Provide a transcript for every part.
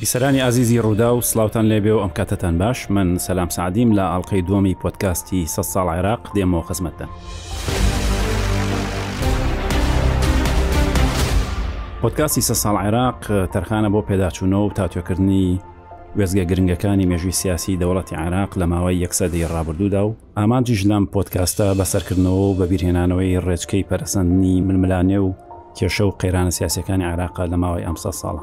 بیسەرانی ئازیزی ڕوودا و سلااوان لێبێ و ئەم کاتتان باش من سەلام سعدیم لە ئاڵلقەی دووەمی پۆتکاستی سە ساڵ عێراق دێمەوە خزمەتتان. پۆتکاستی سە ساڵ عێراق تەرخانە بۆ پێداچوونەوە و تاوتوێکردنی وێزگە گرنگەکانی مێژووی سیاسی دەوڵەتی عێراق لە ماوەی یەکسەدەی ڕابردوودا و ئامانجیش لەم پۆدکاستە بەسەرکردنەوە و بەبیرهێنانەوەی ڕێچکەی پەرەسەندنی ململانێ و کێشە و قەیرانە سیاسیەکانی عێراقە لە ماوەی ئەم سە ساڵە.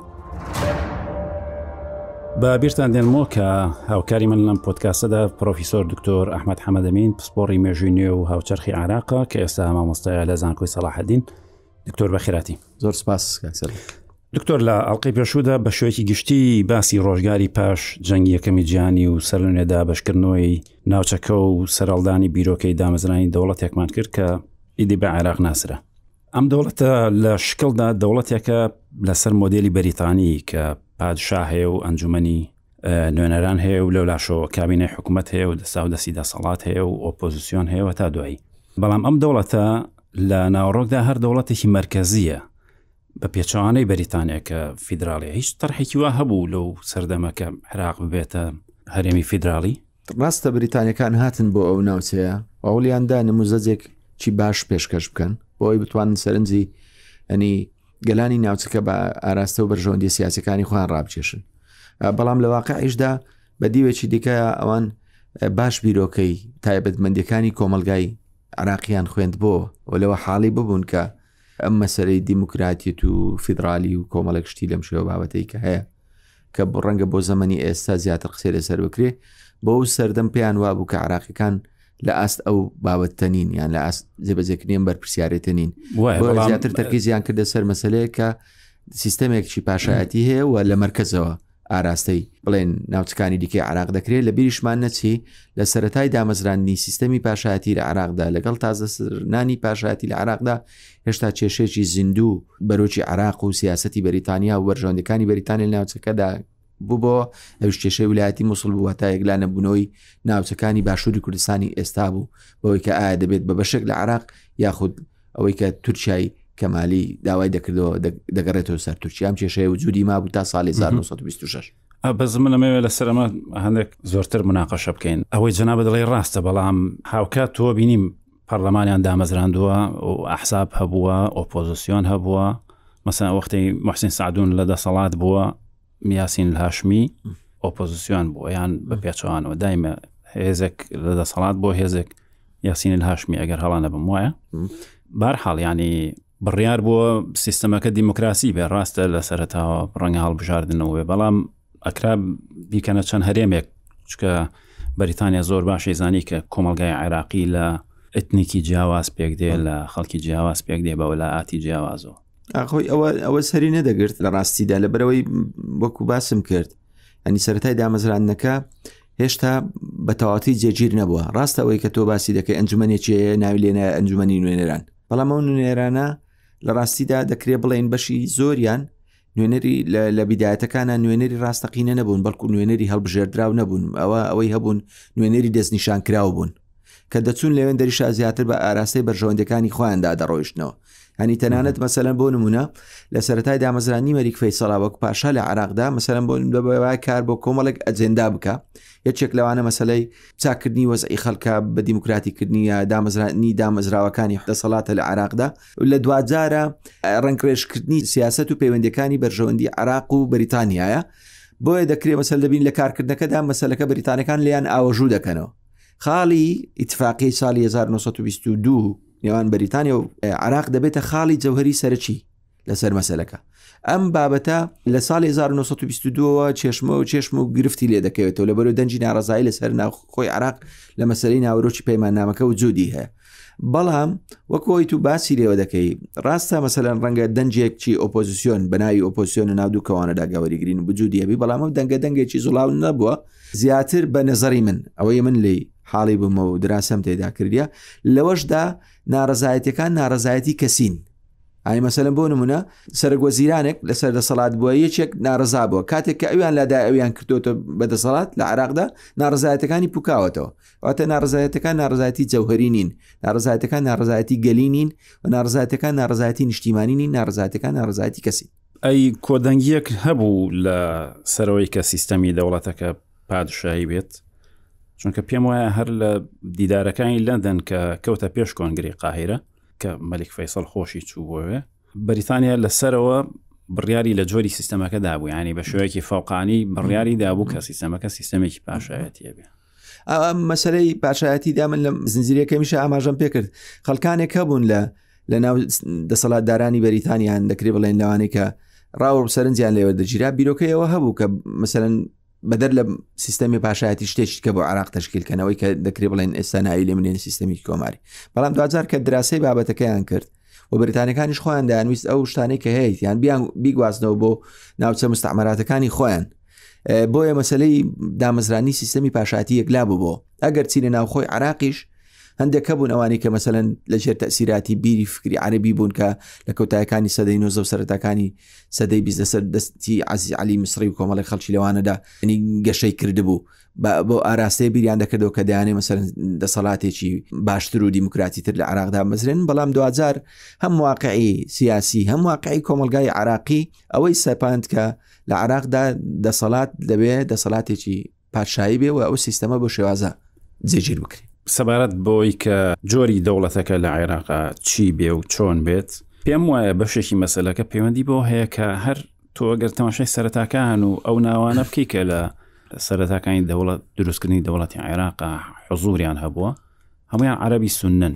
بە بیرتان دێنمەوە کە هاوکاری من لەم پۆدکاستەدا پرۆفیسۆر دکتۆر ئەحمەد حەمەدەمین پسپۆڕی مێژووی نوێ و هاوچەرخی عێراقە کە ئێستا مامۆستایە لە زانکۆی سەڵاحەدین. دکتۆر بەخێراتی. زۆر سپاس کاک سەلام. دکتۆر لە ئەڵلقەی پێشوودا بە شێوەیەکی گشتی باسی ڕۆژگاری پاش جەنگی یەکەمی جیهانی و سەرلەنوێ دابەشکردنەوەی ناوچەکە و سەرهەڵدانی بیرۆکەی دامەزرانی دەوڵەتێکمان کرد کە ئیدی بە عێراق ناسرا. ئەم دەوڵەتە لە شکڵدا دەوڵەتێکە لەسەر مۆدێلی بەریتانی کە پادشا هەیە و ئەنجومەنی نوێنەران هەیە و لەولاشەوە کابینەی حکوومەت هەیە و دەسا و دەستی دەسەڵات هەیە و ئۆپۆزیسیۆن هەیە و تا دوایی بەڵام ئەم دەوڵەتە لە ناوەڕۆکدا هەر دەوڵەتێکی مەرکەزیە بە پێچەوانەی بەریتانیا کە فیدراڵیە هیچ تەرحێکی وا هەبوو لەو سەردەمە کە عێراق ببێتە هەرێمی فیدراڵی؟ ڕاستە بریتانیەکان هاتن بۆ ئەو ناوچەیە هەوڵیان دا نموزەجێک چی باش پێشکەش بکەن بۆ ئەوەی بتوانن سەرنجی ئەنی گەلانی ناوچەکە بە ئاراستە و بەرژەوەندی سیاسەکانی خۆیان ڕابکێشن بەڵام لە واقعیشدا بە دیوێکی دیکە ئەوان باش بیرۆکەی تایبەتمەندیەکانی کۆمەلگای عراقیان خوێندبۆ و لەوە حاڵی ببوون کە ئەم مەسەلەی دیموکراتیەت و فیدرالی و کۆمەڵێک شتی لەم شێوە بابەتەی کە هەیە کە بۆ ڕەنگە بۆ زەمەنی ئێستا زیاتر قسەی لەسەر بکرێ بۆ سەردەم پێیان وابوو کە عراقیەکان لە ئاست ئەو بابەتە نین یان لە ئاست جێبەجێکردنی ئەم بەرپرسیارێتە نین زیاتر تەرکیزیان کردە سەر مەسلەیە کە سیستەمێکی پاشایەتی هەیە و لە مرکزەوە ئاراستەی بڵێن ناوچەکانی دیکەی عراق دەکرێت لە بیریشمان نەچی لە سەتای دامەزراندنی سیستەمی پاشایەتی لە عراقدا لەگەڵ تازەنانی پاشایەتی لە عراقدا هێشتا کێشێکی زیندوو بەرۆکی عراق و سیاستی بەریتانیا و بەرژەوەندەکانی بەریتانیا لە ناوچەکەدا بوو ئەوش کێشەی ولایەتی مووسڵ بووە تا یەکلا نەبوونەوەی ناوچەکانی باشووری کوردستانی ئێستا بوو بەوەی کە ئایا دەبێت بە بەشێک لە عراق یاخود ئەوەی کە تورکیای کەمالی داوای دەکردەوە دەگەڕێتەوە سەر تورکیا ئەم کێشەیە وجودی مابوو تا ساڵی 1926. بەس من ئەمەوێ لەسەر ئەمە هەندێک زۆرتر مناقەشە بکەین ئەوەی جەنابت دەڵێی ڕاستە بەڵام هاوکات تۆ بینیم پەرلەمانیان دامەزراندووە و ئەحساب هەبووە ئۆپۆزیسیۆن هەبووە مەسەن وەختی محسین سعدون لە دەسەڵات بووە یاسین الهاشمی ئۆپۆزیسیۆن بووە یان بە پێچەوانەوە دایمە هێزێک لە دەسەڵات بۆ هێزێک یاسین الهاشمی ئەگەر هەڵا نەبم وایە بارحاڵ ینی بڕیار بووە سیستەمەکە دیموکراسی بێ ڕاستە لە سەرەتاوە ڕەنگە هەڵبژاردنەوە بێ بەڵام ئەکرا بیکەنە چەند هەرێمێک چکە بەریتانیا زۆر باشی زانی کە کۆمەلگای عێراقی لە ئەتنیکی جیاواز پێک دێ لە خەڵکی جیاواز پێک دێ بە وەلائاتی جیاوازەوە ئاخۆی ئەوە ئەوە سەری نەدەگرت لە ڕاستیدا لە بەرەوەی وەکو باسم کرد ئەنی سەرەتای دامەزراندنەکە هێشتا بە تەواتی جێگیر نەبووە ڕاستە ئەوەی کە تۆ باسی دەکەی ئەنجومەنێکی هەیە ناوی لێنە ئەنجومەنی نوێنەران بەڵام ئەو نوێنەرانە لە ڕاستیدا دەکرێت بڵێن بەشی زۆریان نوێنەری لە بیدایەتەکانە نوێنەری ڕاستەقینە نەبوون بەڵکو نوێنەری هەڵبژێردراو نەبوون ئەوە ئەوەی هەبوون نوێنەری دەستنیشان کراو بوون کە دەچوون لەوێن دەریشا زیاتر بە ئاراستەی بەرژەوەندەکانی خۆیاندا دەڕۆیشتنەوە هەنی تەنانەت مەسەلەن بۆ نمونە لە سەرەتای دامەزرانی مەریک فەیسەڵا وەک پاشا لە عراقدا مەسەلەن بۆ بەوای کار بۆ کۆمەڵێک ئەجێندا بکە یەکێک لەوانە مەسلەی چاکردنی وەزعی خەڵکە بە دیموکراتیکردنی دامەزرانی دامەزراوەکانی دەسەڵاتە لە عراقدا لە دواجارە ڕەنگڕێژکردنی سیاست و پەیوەندەکانی بەرژەوەندی عراق و بەریتانیایە بۆیە دەکرێت مەسەل دەبین لە کارکردنەکەدا مەسلەکە بەریتانەکان لیان ئاوەژوو دەکەنەوە خاڵی ئیتفاقی ساڵی 1922 نێوان بەریتانیا و عراق دەبێتە خاڵی جەوهری سەرەکی لەسەر مەسلەکە ئەم بابەتە لە ساڵی 1922ەوە چێشمە و چێشم و گرفتی لێ دەکەوێتەوە لە بەرەو دەنجی ناڕزایی لەسەر ناوخۆی عراق لە مەسلەی ناوەرۆکی پەیماننامەکە و جودی هەیە بەڵام وەکۆی تو باسی لێوە دەکەی ڕاستە مەسەلەن ڕەنگە دەنجێک چی ئۆپۆزیسیۆن بە ناوی ئۆپۆزیسیۆن و ناو دوو کەوانەدا گەوەریگرین بجودی هەبی بەڵام ئەو دەنگە دەنگێکی زوڵاو نەبووە زیاتر بە نەزەری من ئەوەی من لی حاڵی بوومە و دراسەم تێدا کردیە لەوەشدا ناڕزایەتەکان ناڕزایەتی کەسین ئای مەسەلەن بۆ نمونە سەرک وەزیرانێک لەسەر دەسەڵات بووە یەکێک ناڕزا بووە کاتێک کە ئەویان لادا ئەویان کردوتە بە دەسەڵات لە عراقدا ناڕزایەتەکانی پوکاوەتەوە واتە ناڕزایەتەکان ناڕزایەتی جەوهری نین ناڕزایەتەکان ناڕزایەتی گەلی نین و ناڕزایەتەکان ناڕزایەتی نیشتیمانی نین ناڕزایەتەکان ناڕزایەتی کەسی. ئەی کۆدەنگیەک هەبوو لە سەرەوەی کە سیستەمی دەوڵەتەکە پادشاهی بێت؟ چونکە پێم وایە هەر لە دیدارەکانی لەندەن کە کەوتە پێش کۆنگری قاهیرە کە مەلیک فەیسەڵ خۆشی چوو بۆوێ بەریتانیا لەسەرەوە بڕیاری لە جۆری سیستەمەکە دابوو ینی بە شێوەیەکی فەوقانی بڕیاری دابوو کە سیستەمەکە سیستەمێکی پاشایەتیە بێ. مەسلەی پاشایەتیدا من لە زنجیرەکەمیشە ئاماژەم پێکرد خەڵکانێک هەبوون لە لە ناو دەسەڵاتدارانی بەریتانیان دەکرێت بڵێن لەوانەی کە ڕاوە سەرنجیان لێوە دەگیرا بیرۆکەیەوە هەبوو کە مثلەن بەدەر لە سیستەمی پاشایەتی شتێکی کە بۆ عراق تشکیلکەنەوەی کە دەکرێت بڵێن ئێستا ناوی لێ منێن سیستەمی کۆماری بەڵام دوجار کە دراسەی بابەتەکەیان کرد و بریتانەکانیش خۆیان دەیانویست ئەو شتانەی کە هەیەیان بیان بیگوازنەوە بۆ ناوچە مستعمراتەکانی خۆیان بۆیە مەسلەی دامەزرانی سیستەمی پاشاتی یەکلا بوو بۆ ئەگەر چی لە ناوخۆی عراقیش هەندێک هەبوون ئەوانەی کە مەسەلەن لەژێر تەسیراتی بیری فکری عەربی بوون کە لە کۆتایەکانی سەدەی 19 و سەرەتاکانی سەدەی 20 لەسەر دەستی عەزیز عەلی میسری و کۆمەڵی خەڵکی لەوانەدا ینی گەشەی کردبوو بۆ ئاراستەیە بیریان دەکردەوە کە دەیانێ مەسەلەن دەسەڵاتێکی باشتر و دیموکراتی تر لە عراقدا بمەزرێن بەڵام دواجار هەم واقعی سیاسی هەم واقعی کۆمەلگای عراقی ئەوەی سەپاند کە لە عراقدا دەسەڵات دەبێ دەسەڵاتێکی پادشایی بێ و ئەو سیستەمە بۆ شێوازە جێگیر بکرێ. سەبارەت بەوەی کە جۆری دەوڵەتەکە لە عێراقا چی بێ و چۆن بێت، پێم وایە بەشێکی مەسەلەکە پەیوەندی بەوە هەیە کە هەر تۆ ئەگەر تەماشای سەرەتاکان و ئەو ناوانە بکەی کە لە سەرەتاکانی دەوڵەت دروستکردنی دەوڵەتی عێراقا حزوریان هەبووە، هەمویان عەرەبی سوننەن،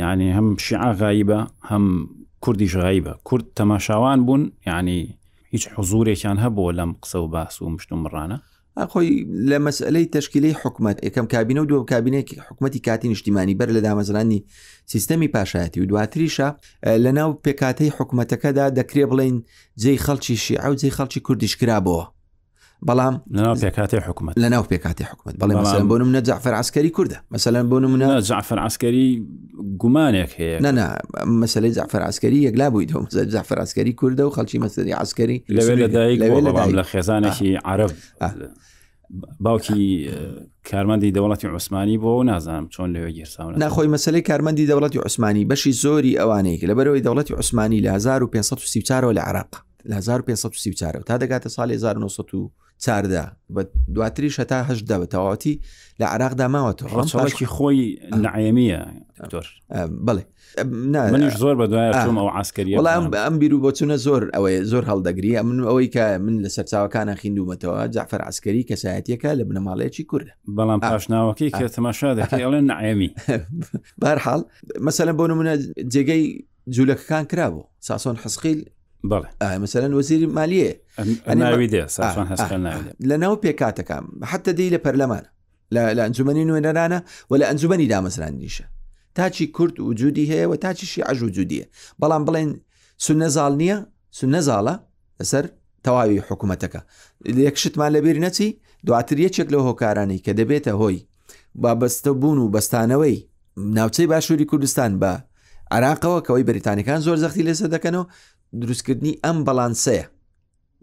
یعنی هەم شیعە غایبە هەم کوردیش غایبە، کورد تەماشاوان بوون، یعنی هیچ حزورێکیان هەبووە لەم قسە و باس و مشت و مڕانە؟ خۆی لە مەسئلەی تەشکیلەی حکومەت یەکەم کابینە و دووەم کابینێکی حکومەتی کاتی نیشتیمانی بەر لە دامەزرانی سیستەمی پاشایەتی و دواتریشە لە ناو پێکاتەی حکومەتەکەدا دەکرێ بڵین جێی خەڵکی شیعە و جێی خەڵکی کوردیش کرابەوە بەڵام لەناو پێکاتی حکومت لەناو پێکاتی حکومت بەڵێ مەسەلەن بۆ نمونە جعفر عسکەری کوردە مەسەلەن بۆ نمونە جعفر عسکەری گومانێک هەیە نا نا مەسەلەی جعفر عسکەری یەکلا بوویتەوە مەسەلەی جعفر عسکەری کوردە و خەڵکی مەسەلەی عسکەری لەوێ لەدایک لەوێ لەدایک لە خێزانێکی عەرەب باوکی کارمەندی دەوڵەتی عوسمانی بۆ و نازانم چۆن لەوێ گیرساون. ناخۆی مەسەلەی کارمەندی دەوڵەتی عوسمانی بەشی زۆری ئەوانەیە لەبەرەوەی دەوڵەتی عوسمانی لە 1534 لە عراق لە 1534 تا دەگاتە ساڵی 1914 بە دواتریش هەتا هەشدا بە تەواوەتی لە عراقدا ماوەتەوە. ڕەچەڵەکی خۆی نەعێمیە دکتۆر. بەڵێ منیش زۆر بە دوای چووم ئەو عسکەریە. وەڵام ئەم بیر و بۆچوونە زۆر ئەوەیە زۆر هەڵدەگری من ئەوەی کە من لە سەرچاوەکانە خیندومەتەوە جعفر عسکەری کەسایەتیەکە لە بنەماڵەیەکی کوردە. بەڵام پاشناوەکەی کە تەماشا دەکەی ئەڵێن نەعێمی. بەهەرحاڵ مەسەلەن بۆ نمونە جێگەی جوولەکەکان کرابوو ساسۆن حسقیل بەڵێ مەسەلەن وەزیری مالیە ناوی دێ ساسۆن حسقیل ناوی دێ. لە ناو پێکاتەکان حتە دی لە پەرلەمان لە ئەنجومەنی نوێنەرانە و لە ئەنجومەنی دامەزراندنیشە تاچی کورد وجودی هەیە و تاچی شیعەش وجودیە بەڵام بڵێن سونە زاڵ نییە سونە زاڵە لەسەر تەواوی حکوومەتەکە یەک شتمان لەبیر نەچی دواتر یەکێک لەو هۆکارانەی کە دەبێتە هۆی وابەستە بوون و بەستانەوەی ناوچەی باشووری کوردستان بە عراقەوە کەەوەی بەریتانەکان زۆر زەختی لەسەر دەکەنەوە دروستکردنی ئەم بەڵانسەیە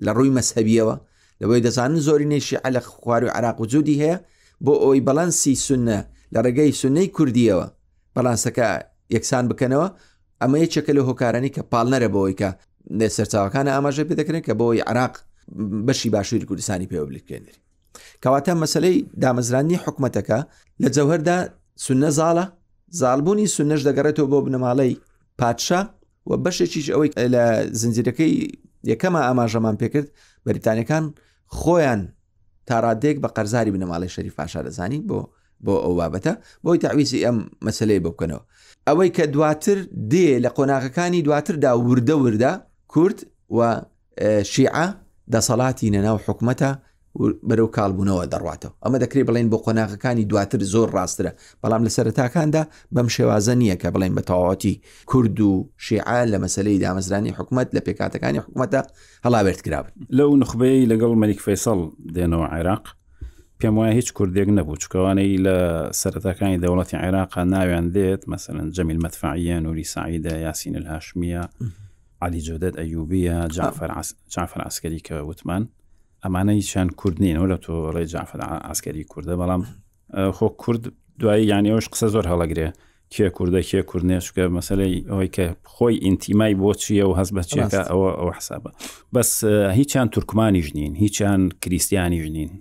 لە ڕووی مەسهبیەوە لەوەی دەزانن زۆرینەی شیعە لە خواروی عراق وجودی هەیە بۆ ئەوەی بەڵانسی سنە لە ڕێگەی سنەی کوردیەوە بەڵانسەکە یەکسان بکەنەوە ئەمە یەکێکە لە هۆکارانی کە پاڵنەرە بۆی کە سەرچاوەکان ئاماژە پێ دەکرێن کە بۆی عراق بەشی باشووری کوردستانی پێوە بلکێنری کەواتە مەسلەی دامەزرانی حکومەتەکە لە جەوهردا سنە زاڵە زاڵبوونی سنەش دەگەڕێتەوە بۆ بنەماڵەی پادشا و بەشێکیش ئەوەی لە زنجیرەکەی یەکەمە ئاماژەمان پێکرد بەریتانەکان خۆیان تاڕادێک بە قەرزاری بنەماڵەی شەریف پاشا دەزانی بۆ بۆ ئەو بابەتە بۆی تەعویزی ئەم مەسلەی بۆ بکەنەوە ئەوەی کە دواتر دێ لە قۆناغەکانی دواتردا وردە وردە کورد و شیعە دەسەڵاتی نەناو حکومەتە بەرەو کاڵبوونەوە دەڕاتەوە ئەمە دەکرێت بڵێن بۆ قۆناغەکانی دواتر زۆر ڕاسترە بەڵام لە سەرەتاکاندا بەم شێوازە نییە کە بڵێن بە تەواوەتی کورد و شیعە لە مەسلەی دامەزرانی حکومت لە پێکاتەکانی حکومەتە هەڵاوێرد کرابن. لەو نوخبەیەی لەگەڵ مەلیک فەیسەڵ دێنەوە عێراق، پێم وایە هیچ کوردێک نەبوو، چونکە ئەوانەی لە سەرەتاکانی دەوڵەتی عێراقا ناویان دێت، مەسەلەن جەمیل مەدفەعییە، نوری سەعیدە، یاسین الهاشمییە، عەلی جەودەت ئەیوبییە، جەعفەر عەسکەری کە وتمان، ئەمانە هیچیان کورد نین، وەلو تۆ ئەڵێی جەعفەر عەسکەری کوردە، بەڵام خۆ کورد دوایی یانی ئەوش قسە زۆر هەڵەگرێ. کێ کوردە کێ کوردنێ چکە مەسلەی ئەوەی کە خۆی ئینتیمای بۆ چییە و هەست بە چیەکە ئەوە ئەوە حسابە بەس هیچیان تورکمانیش نین هیچیان کریسیانیش نین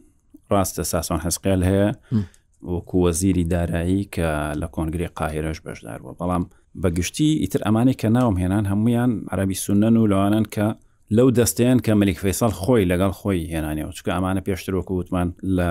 ڕاستە ساسۆن حەسقیال هەیە وەکو وەزیری دارایی کە لە کۆنگری قاهرەش بەشدار بووە بەڵام بەگشتی ئیتر ئەمانەی کە ناوم هێنان هەمویان عەربی سونەن و لەوانن کە لەو دەستەیەن کە مەلیک فەیسەڵ خۆی لەگەڵ خۆی هێنانیەوە، چونکە ئەمانە پێشتر وەکو وتمان لە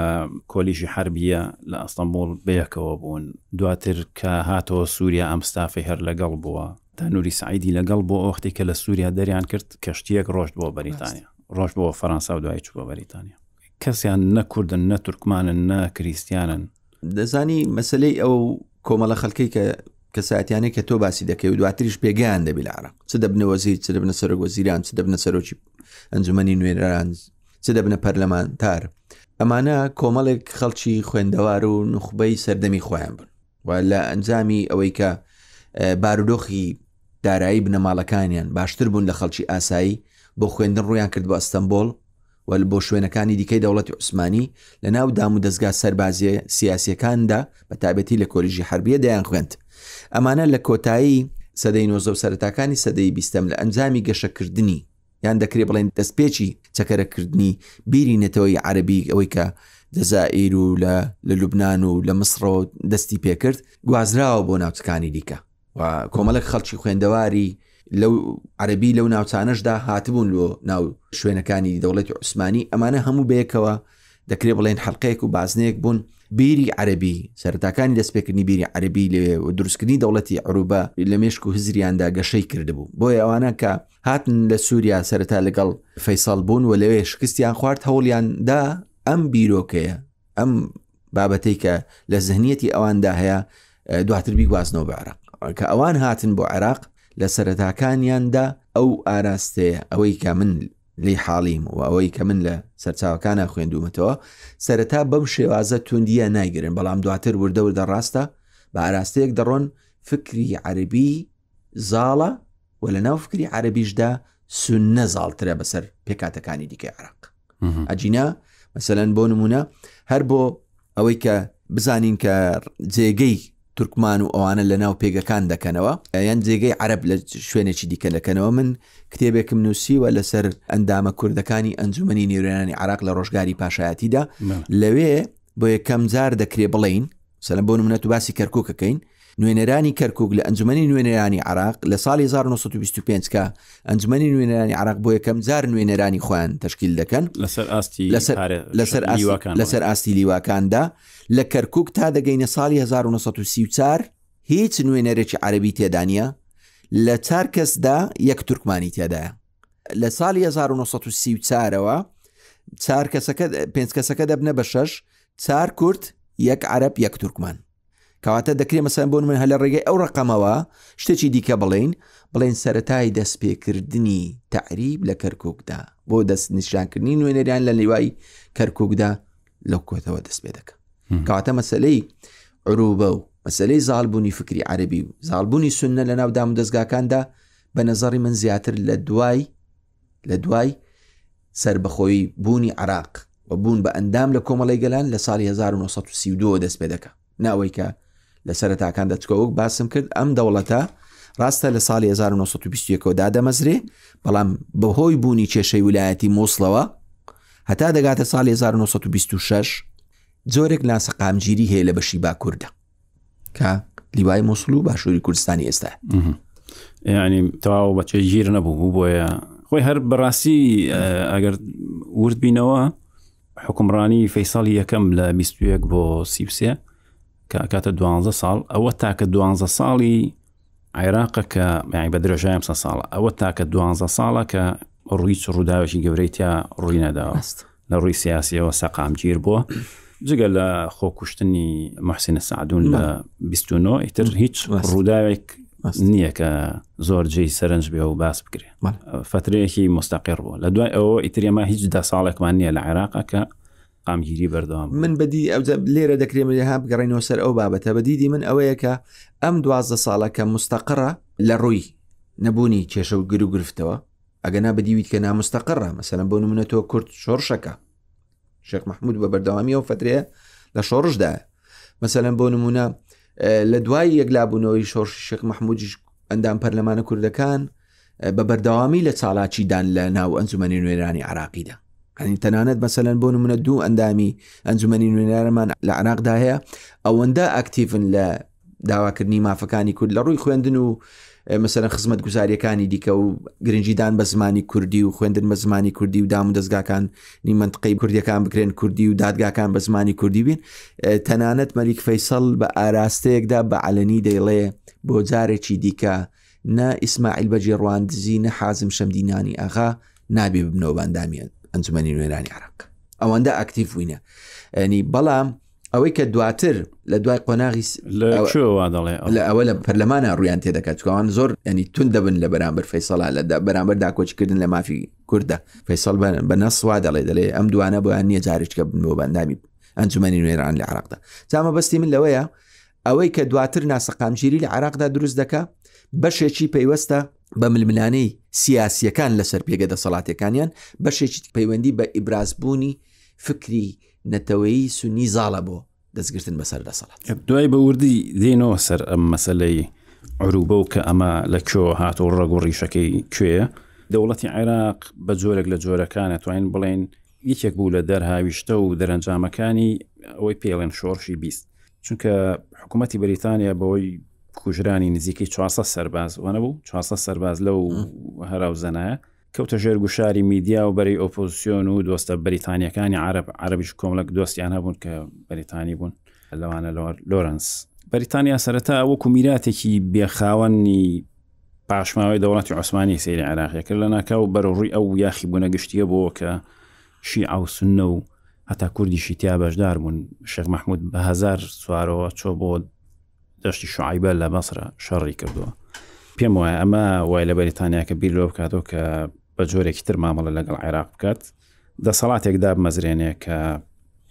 کۆلیژی حەربیە لە ئەستەنبوڵ بەیەکەوە بوون، دواتر کە هاتەوە سووریا ئەم ستافەی هەر لەگەڵ بووە، تا نوری سەعیدی لەگەڵ بووە وەختی کە لە سووریا دەریان کرد کەشتییەک ڕۆشت بۆ بەریتانیا، ڕۆشت بۆ فەرەنسا و دوایی چوو بۆ بەریتانیا. کەسیان نە کوردن نە تورکمانن نە کریستیانن. دەزانی مەسلەی ئەو کۆمەڵە خەلکەی کە کەسایەتیانەی کە تۆ باسی دەکەی و دواتریش پێگەیان دەبی لە عراق چ دەبنە وەزیر چ دەبنە سەرۆک وەزیران چ دەبنە سەرۆکی ئەنجومەنی نوێنەران چ دەبنە پەرلەمانتار ئەمانە کۆمەڵێک خەڵکی خوێندەوار و نوخبەی سەردەمی خۆیان بوون و لە ئەنجامی ئەوەی کە بارودۆخی دارایی بنەماڵەکانیان باشتر بوون لە خەڵکی ئاسایی بۆ خوێندن ڕویان کرد بۆ ئەستەمبۆڵ و بۆ شوێنەکانی دیکەی دەوڵەتی عوسمانی لە ناو دامودەزگا سەربازیە سیاسیەکاندا بە تایبەتی لە کۆلیژی حەربیە دەیانخوێند. ئەمانە لە کۆتایی سەدەی نۆزدە و سەرەتاکانی سەدەی بیستەم لە ئەنجامی گەشەکردنی یان دەکرێ بڵێین دەستپێکی چەکەرەکردنی بیری نەتەوەی عەرەبی ئەوەی کە جەزائیر و لە لە لوبناان و لە مسڕەوە دەستی پێکرد گوازراوە بۆ ناوچەکانی دیکە. و کۆمەڵێک خەڵکی خوێندەواری لەو عەربی لەو ناوچانەشدا هاتبوون لۆ ناو شوێنەکانی دەوڵەتی عوسمانی ئەمانە هەموو بەیەکەوە دەکرێت بڵێن حلقەیەک و بازنەیەک بوون بیری عەربی سەرتاکانی دەستپێکردنی بیری عەربی لەوێ و دروستکردنی دەوڵەتی عروبە لە مێشک و هزریاندا گەشەی کردبوو بۆیە ئەوانە کە هاتن لە سووریا سەرەتا لەگەڵ فەیسەڵ بوون و لەوێ شکستیان خوارد هەوڵیان دا ئەم بیرۆکەیە ئەم بابەتەی کە لە زهنیەتی ئەواندا هەیە دواتر بیگوازنەوە بە عێراق کە ئەوان هاتن بۆ عێراق لە سەرەتاکانیاندا ئەو ئاراستەیە ئەوەی کە من لی حاڵیم و ئەوەی کە من لە سەرچاوەکانە خوێندومەتەوە سەرەتا بەم شێوازە توندیە نایگرن بەڵام دواتر وردە وردە ڕاستە بە ئاراستەیەک دەڕۆن فکری عەربی زاڵە و لە ناو فکری عەربیشدا سوننە زاڵترە بەسەر پێکاتەکانی دیکەی عراق ئەجینا مەسەەن بۆ نمونە هەر بۆ ئەوەی کە بزانین کە جێگەی تورکمان و ئەوانە لە ناو پێگەکان دەکەنەوە یان جێگەی عەرب لە شوێنێکی دیکە دەکەنەوە من کتێبێکم نووسیوە لەسەر ئەندامە کوردەکانی ئەنجومنی نێورانی عراق لە ڕۆژگاری پاشایەتیدا لەوێ بۆ یەکەم جار دەکرێ بڵین سەلەن بۆ نمونە تو باسی کەرکوکەکەین نوێنەرانی کەرکک لە ئەنجومەنی نوێنەرانی عراق لە ساڵی 1925 کە ئەنجومەنی نوێنەرانی عراق بۆ یەکەم جار نوێنەرانی خۆیان تشکیل دەکەن لەسەر ئاستی لەسەر لەسەر لەسەر ئاستی لیواکاندا لە کەرکک تا دەگەینە ساڵی 1934 هیچ نوێنەرێکی عەربی تێدانە لە چار کەسدا یەک تورکمانی تێدایە لە ساڵی 1934ەوە چار کەسەکە پێنج کەسەکە دەبنە بە شەش چار کورد یەک عەرەب یەک تورکمان کەواتە دەکرێت مەسەن بۆ من هەر لە ڕێگەی ئەو ڕقەمەوە شتێکی دیکە بڵین بڵێن سەتای دەستپێکردنی تعریب لە کەرککدا بۆ دەست نیشانکردنی نوێنەریان لە لیوای کەرککدا لەو کۆتەوە دەست پێ دەکە کەواتە مەسلەی عروبە و مەسلەی زالبوونی فکری عەربی و زالبوونی سنە لە ناو دام و دەستگاکاندا بە نەزەڕی من زیاتر لە دوای لە دوای سەربەخۆیی بوونی عراق و بوون بە ئەندام لە کۆمەڵی گەلان لە ساڵی 1932 دەست پێ دەکا ناوەی کە لە سەرەتاکان دەچکە وەک باسم کرد ئەم دەوڵەتە ڕاستە لە ساڵی 1920 دادەمەزرێ بەڵام بەهۆی بوونی کێشەی ولایەتی مووسڵەوە هەتا دەگاتە ساڵی 1926 جۆرێک ناسەقامگیری هەیە لە بەشی باکووردا کە لیوای مووسڵ و باشووری کوردستانی ئێستا ینی تەواو بە گیر نەبوو بوو بۆیە خۆی هەر بەڕاستی ئەگەر ورد بینەوە حکومڕانی فەیسەڵی یەکەم لە 21 بۆ 33 کە ئەکاتە دوانزە ساڵ ئەوە تاکە دوانزە ساڵی عێراقە کە یانی بە درێژای ئەم سە ساڵە ئەوە تاکە دوانزە ساڵە کە ڕووی چ ڕووداوێکی گەورەی تیا ڕووی نەداوە لە ڕووی سیاسیەوە سەقامگیر بووە جگە لە خۆکوشتنی محسینە سعدون لە 29 ئیتر هیچ ڕووداوێک نییە کە زۆر جێی سەرنج بێ و باس بکرێ فترەیەکی مستەقر بوو لە دوای ئەوە ئیتر ئێمە هیچ دە ساڵێکمان نییە لە عێراقا کە قامگیری بەردەوام من بەدی ئەوجا لێرە دەکرێ من ها بگەڕێنەوە سەر ئەو بابەتە بەدیدی من ئەوەیە کە ئەم دوازدە ساڵە کە مستەقڕە لە ڕووی نەبوونی کێشە و گر و گرفتەوە ئەگەنا بەدیویت کە نامستەقڕە مەسەلەن بۆ نمونە تۆ کورد شۆڕشەکە شێخ مححمود بە بەردەوامی ئەو فترەیە لە شۆڕشدایە مەسەلەن بۆ نمونە لە دوای یەکلابوونەوەی شۆڕشی شێخ مەحمودیش ئەندام پەرلەمانە کوردەکان بە بەردەوامی لە چالاکیدان لە ناو ئەنجومەنی نوێنەرانی عراقیدا ئەنی تەنانەت مەسەلەن بۆ نمونە دوو ئەندامی ئەنجومەنی نوێنەرمان لە عراقدا هەیە ئەوەندە ئەکتیڤن لە داواکردنی مافەکانی کورد لە ڕووی خوێندن و مەسەرەن خزمەت گوزاریەکانی دیکە و گرنگیدان بە زمانی کوردی و خوێندن بە زمانی کوردی و دام و دەستگاکان نی منطقەی کوردیەکان بکرێن کوردی و دادگاکان بە زمانی کوردی بین تەنانەت مەلیک فەیسەڵ بە ئاراستەیەکدا بە عەلەنی دەیڵێ بۆ جارێکی دیکە نە ئیسماعیل بەگی ڕواندزی نە حازم شەمدینانی ئاغا نابێ ببنەوە بە ئەندامی ئەنجومەنی نوێنەرانی عێراق ئەوەندە ئەکتیڤ بووینە ینی بەڵام ئەوەی کە دواتر لە دوای قۆناغی دەڵێ لە ئەوە لە پەرلەمانە ڕویان تێدەکات چکوان زۆر ینی تون دەبن لە بەرامبەر فەیسەڵا لە بەرامبەر داکۆچکردن لە مافی کوردە فەیسەڵ بە نەسوا دەڵێ دەڵێ ئەم دوانە بۆیان نییە جارێکە بنەوە بەندامی ئەنجومەنی نوێنەران لە عراقدا جامە بەستی من لەوەیە ئەوەی کە دواتر ناسەقامگیری لە عراقدا دروست دەکا بەشێکی پەیوەستە بە ململانێی سیاسیەکان لەسەر پێگە دەسەڵاتەکانیان بەشێکی پەیوەندی بە ئیبرازبوونی فکری نەتەوەیی سنی زاڵە بۆ دەستگرتن بەسەر دەسەڵات. دوای بە وردی دێنەوە سەر ئەم مەسەلەی عروبە و کە ئەمە لە کوێوە هات و ڕەگ و ڕیشەکەی کوێیە. دەوڵەتی عێراق بە جۆرێک لە جۆرەکان ئەتوانین بڵێین یەکێک بوو لە دەرهاویشتە و دەرەنجامەکانی ئەوەی پێڵێن شۆڕشی 20 چونکە حکوومەتی بەریتانیا بەوەی کوژرانی نزیکەی 400 سەرباز وانە بوو 400 سەرباز لەو هەراو زەنایە کەوتە ژێر گوشاری میدیا و بەرەی ئۆپۆزیسیۆن و دۆستە بەریتانیەکانی عرب عربیش کۆمەڵک دۆستیان هەبوون کە بەریتانی بوون لەوانە لۆرنس بەریتانیا سەرەتا وەکو میراتێکی بێخاوەنی پاشماوەی دەوڵەتی عوسمانی سەیری عێراقی کرد لە ناکاو بەرەو ڕووی ئەو یاخی بوونە گشتیە بۆ کە شیعە و سنە و هەتا کوردیشی تیا بەشدار بوون شێخ مححمود بە هزار سوارەوە چۆ بۆ دەشتی شعیبە لە بەسرە شەڕی کردووە پێم وایە ئەمە وای لە بەریتانیا کە بیر لەوە بکاتەوە کە بە جۆرێکی تر مامەڵە لەگەڵ عێراق بکات دەسەڵاتێک دابمەزرێنێ کە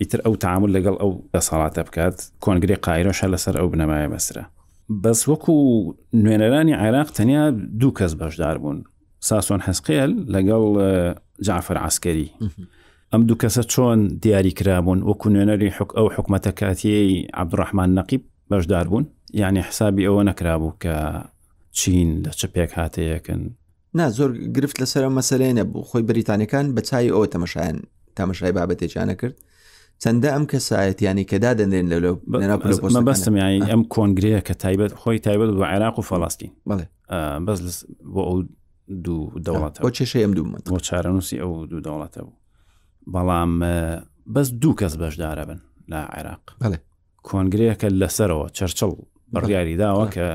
ئیتر ئەو تعامل لەگەڵ ئەو دەسەڵاتە بکات کۆنگری قایرەش هەر لەسەر ئەو بنەمایە بەسرە بەس وەکو نوێنەرانی عێراق تەنیا دوو کەس بەشدار بوون ساسۆن حەسقێل لەگەڵ جعفر عسکەری ئەم دوو کەسە چۆن دیاری کرابوون وەکو نوێنەری حک ئەو حکومەتە کاتیەی عبدڕحمان نەقیب بەشدار بوون یعنی حسابی ئەوە نەکرابوو کە چین لە چ پێکهاتەیەکن نا زۆر گرفت لەسەر ئەم مەسەلەیە نەبوو خۆی بەریتانەکان بە چای ئەوە تەمەشایان تەمەشای بابەتێکیانە کرد چەندە ئەم کەسایەتیانی کە دادەنرێن لە مەبەستم یانی ئەم کۆنگرەیە کە تایبەت خۆی تایبەت بە عێراق و فەڵاستین بەس بۆ ئەو دوو دەوڵەتە بۆ کێشەی ئەم دوو بۆ چارەنووسی ئەو دوو دەوڵەتە بوو بەڵام بەس دوو کەس بەشدارە بن لە عێراق کۆنگرەیەکە لەسەرەوە چەرچڵ بڕیاری داوە کە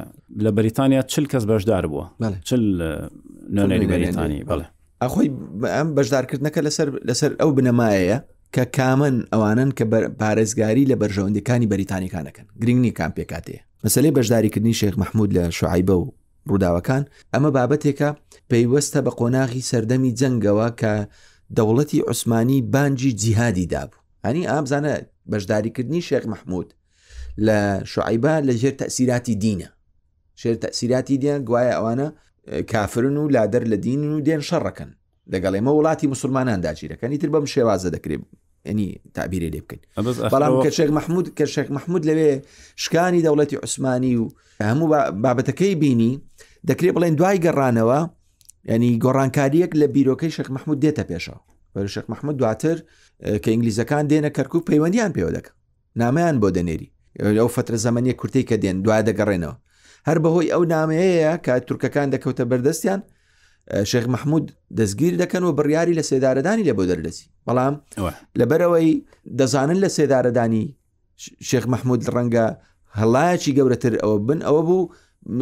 لە بەریتانیا چل کەس بەشدار بووە چل نوێنەری بەریتانی بەڵێ ئەخۆی ئەم بەشدارکردنەکە لەسەر لەسەر ئەو بنەمایەیە کە کامن ئەوانن کە پارێزگاری لە بەرژەوەندەکانی بەریتانیکانەکەن گرنگ کام پێکاتەیە مەسلەی بەشداریکردنی شێخ مححمود لە شعیبە و ڕووداوەکان ئەمە بابەتێکە پەیوەستە بە قۆناغی سەردەمی جەنگەوە کە دەوڵەتی عوسمانی بانجی جیهادی دابوو ئەنی ئابزانە بەشداریکردنی شێخ مححمود لە شعیبە لە ژێر تەسیراتی دینە شێر تەسیراتی دیان گوایە ئەوانە کافرن و لادەر لە دین و دێن شەڕەکەن لەگەڵ ئێمە وڵاتی مسلمانان داگیرەکەن ئیتر بەم شێوازە دەکرێت ینی تعبیری لێ بکەین بەڵام کە شێخ مححمود کە شێخ مححمود لەوێ شکانی دەوڵەتی عوسمانی و هەموو بابەتەکەی بینی دەکرێت بڵێن دوای گەڕانەوە ینی گۆڕانکاریەک لە بیرۆکەی شێخ مححمود دێتە پێشەوە بەر شێخ مححمود دواتر کە ئینگلیزەکان دێنە کەرکک پەیوەندیان پێوە دەکەن نامەیان بۆ دەنێری ئەو فترە زەمەنیە کورتەی کە دێن دوای دەگەڕێنەوە هەر بەهۆی ئەو نامەیەیە کە تورکەکان دەکەوتە بەردەستیان شێخ مححمود دەستگیر دەکەن و بڕیاری لە سێدارەدانی لە بۆ دەردەسی بەڵام لەبەرەوەی دەزانن لە سێدارەدانی شێخ مححمود ڕەنگە هەڵایەکی گەورەتر ئەوە بن ئەوە بوو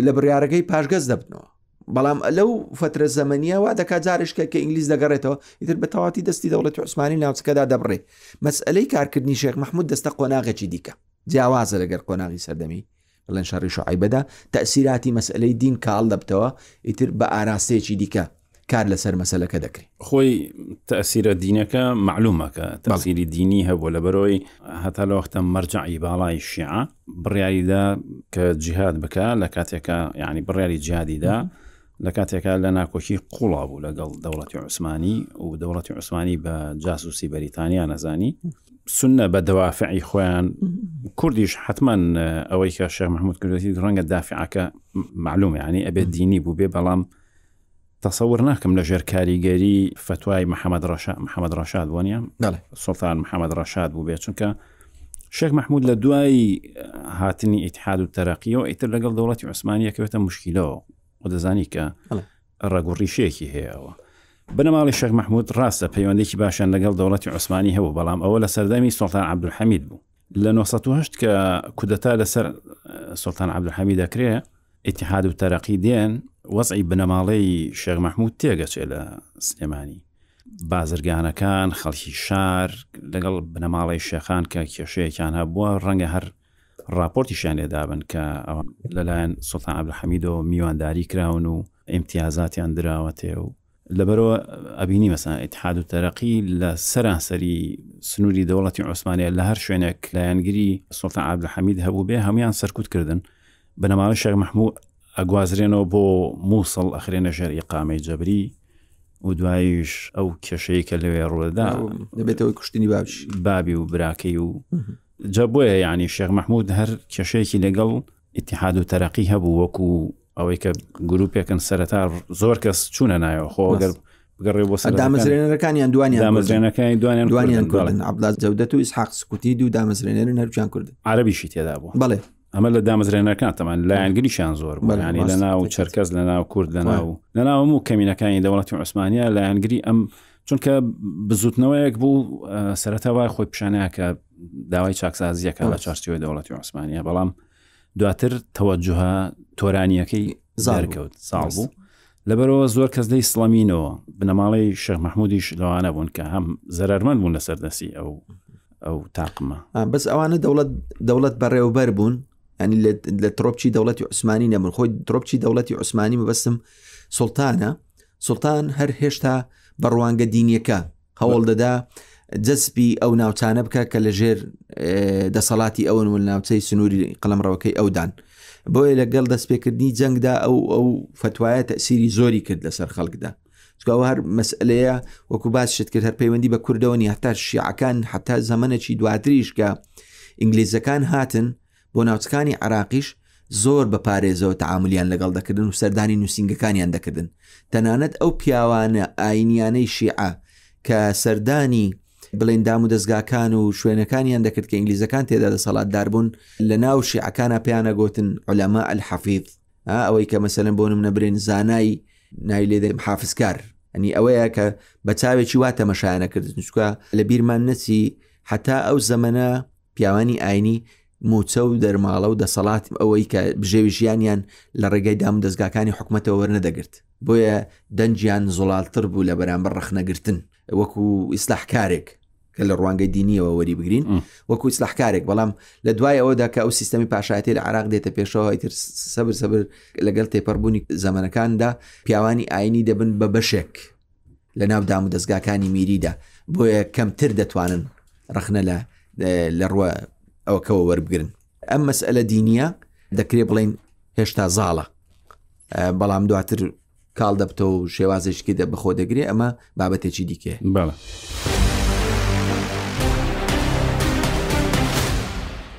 لە بڕیارەکەی پاشگەز دەبنەوە بەڵام لەو فترە زەمەنیە وا دەکات جارشکە کە ئینگلیز دەگەڕێتەوە ئیتر بە تەواتی دەستی دەوڵەتی عوسمانی ناوچەکەدا دەبڕێ مەسئلەی کارکردنی شێخ مححمود دەستە قۆناغێکی دیکە جیاوازە لەگەر قۆناغی سەردەمی بڵێن شەڕی شعیبەدا تەسیراتی مەسئلەی دین کاڵ دەبتەوە ئیتر بە ئاراستەیەکی دیکە کار لەسەر مەسەلەکە دەکرێت. خۆی تەئسیرە دینەکە مەعلومە کە تەئسیری دینی هەبووە لەبەرئەوەی هەتا لە وەختە مەرجەعی باڵای شیعە بڕیاری دا کە جیهاد بکا لە کاتێکا یعنی بڕیاری جیهادی دا لە کاتێکا لە ناکۆکی قوڵا بوو لەگەڵ دەوڵەتی عوسمانی و دەوڵەتی عوسمانی بە جاسوسی بەریتانیا نەزانی سنە بە دەوافعی خۆیان کوردیش حتمما ئەوەی کە شێخ مححمود کردێتی ڕەنگە دافعەکە معلوم ینی ئەبێت دینی بوو بێ بەڵام تەسەور ناکەم لە ژێر کاریگەری فەتوای محەممەد ڕەشا محەممەد ڕەشاد بۆ نیە سڵتان محەممەد ڕەشاد بوو بێ چونکە شێخ مححمود لە دوای هاتنی ئیتحاد و تەرەقیەوە ئیتر لەگەڵ دەوڵەتی عوسمانیەکەوێتە مشکیلەوە و دەزانی کە ڕەگ و ڕیشەیەکی هەیە ئەوە. بنەماڵەی شێخ مەحمود ڕاستە پەیوەندێکی باشیان لەگەڵ دەوڵەتی عوسمانی هەبوو بەڵام ئەوە لە سەردەمی سوڵتان عەبدولحەمید بوو. لە 908 کە کودەتا لەسەر سوڵتان عەبدولحەمید دەکرێ ئیتیحاد و تەرەقی دێن وەزعی بنەماڵەی شێخ مەحمود تێگەچێ لە سلێمانی. بازرگانەکان خەڵکی شار لەگەڵ بنەماڵەی شێخان کە کێشەیەکیان هەبووە ڕەنگە هەر ڕاپۆرتیشیان لێدابن کە ئەوان لەلایەن سوڵتان عەبدولحەمیدەوە میوانداری کراون و ئیمتیازاتیان دراوەتێ و لەبەرەوە ئەبینی مەسەن ئیتحاد و تەرەقی لە سەرانسەری سنووری دەوڵەتی عوسمانیا لە هەر شوێنێک لایەنگری سوڵتان عەبدولحەمید هەبوو بێ هەمویان سەرکوت کردن بنەماڵەی شێخ مەحموو ئەگوازرێنەوە بۆ مووسڵ ئەخرێنە ژێر ئیقامەی جەبری و دواییش ئەو کێشەیە کە لەوێ ڕوودەدا دەبێتەوەی کوشتنی بابش بابی و براکەی و جا بۆیە یعنی شێخ مەحمود هەر کێشەیەکی لەگەڵ ئیتحاد و تەرەقی هەبوو وەکو ئەوەی کە گروپێکن سەرەتا زۆر کەس چوونە نایەوە خۆ گەر بگەڕێ بۆ سەر دامەزرێنەرەکانیان دوانیان دامەزرێنەکانی دوانیان دوانیان کوردن عەبدوڵا جەودەت و ئیسحاق سکوتی دوو دامەزرێنەرن هەرچیان کوردن عەرەبیشی تێدا بوو بەڵێ ئەمە لە دامەزرێنەرەکان تەمان لایەنگریشیان زۆر بوو ینی لە ناو چەرکەس لە ناو کورد لە ناو لە ناو هەموو کەمینەکانی دەوڵەتی عوسمانیا لایەنگری ئەم چونکە بزوتنەوەیەک بوو سەرەتا وای خۆی پیشانەیە کە داوای چاکسازیەکە لە چوارچێوەی دەوڵەتی عوسمانیا بەڵام دواتر تەوەجوهە تۆرانیەکەی زارکەوت ساڵ بوو لەبەرەوە زۆر کەس لەی سڵەمینەوە بنەماڵەی شێخ مححمودیش لەوانە بوون کە هەم زەرمەند بوون لەسەر دەستی ئەو ئەو تاقمە بەس ئەوانە دەوڵەت دەوڵەت بەڕێوبەر بوون ینی لە ترۆپچی دەوڵەتی عوسمانی نەبوون خۆی ترۆپچی دەوڵەتی عوسمانی مەبەستم سوڵتانە سوڵتان هەر هێشتا بە ڕوانگە دینیەکە هەوڵ دەدا جەزبی ئەو ناوچانە بکە کە لە ژێر دەسەڵاتی ئەون و ناوچەی سنووری قەڵەمڕەوەکەی ئەودان بۆیە لەگەڵ دەستپێکردنی جەنگدا ئەو ئەو فتوایە تەسیری زۆری کرد لەسەر خەڵکدا چکەوە هەر مەسئلەیە وەکو باس شت کرد هەر پەیوەندی بە کوردەوە نیە هەتا شیعەکان حتا زەمەنێکی دواتریش کە ئینگلیزەکان هاتن بۆ ناوچەکانی عراقیش زۆر بە پارێزەوە تەعاملیان لەگەڵ دەکردن و سەردانی نووسینگەکانیان دەکردن تەنانەت ئەو پیاوانە ئاینیانەی شیعە کە سەردانی بڵێن دام و دەستگاکان و شوێنەکانیان دەکرد کە ئینگلیزەکان تێدا دەسەڵاتدار بوون لە ناو شیعەکانە پێیانە گوتن علەما الحەفیظ ئەوەی کە مەسەلەن بۆ نمونە برێن زانای ناوی لێ دەێم حافزکار ئەنی ئەوەیە کە بە چاوێکی وا تەمەشایانە کردن چکە لە بیرمان نەچی حتا ئەو زەمەنە پیاوانی ئاینی موچە و دەرماڵە و دەسەڵات ئەوەی کە بژێوی ژیانیان لە ڕێگەی دام دەستگاکانی حکومەتەوە وەرنەدەگرت بۆیە دەنگیان زوڵالتر بوو لە بەرامبەر ڕەخنەگرتن وەکو ئیسلاحکارێک کە لە ڕوانگەی دینیەوە وەری بگرین وەکو ئیسلاحکارێک بەڵام لە دوای ئەوەدا کە ئەو سیستەمی پاشایەتی لە عراق دێتە پێشەوە ئیتر سەبر سەبر لەگەڵ تێپەڕبوونی زەمەنەکاندا پیاوانی ئاینی دەبن بە بەشێک لە ناو دام و دەستگاکانی میریدا بۆیە کەمتر دەتوانن ڕەخنە لە لە ڕوە ئەوەکەوە وەربگرن ئەم مەسئلە دینیە دەکرێ بڵین هێشتا زاڵە بەڵام دواتر کاڵ دەبتەوە و شێوازێکی دە بەخۆ دەگرێ ئەمە بابەتێکی دیکە بەڵێ.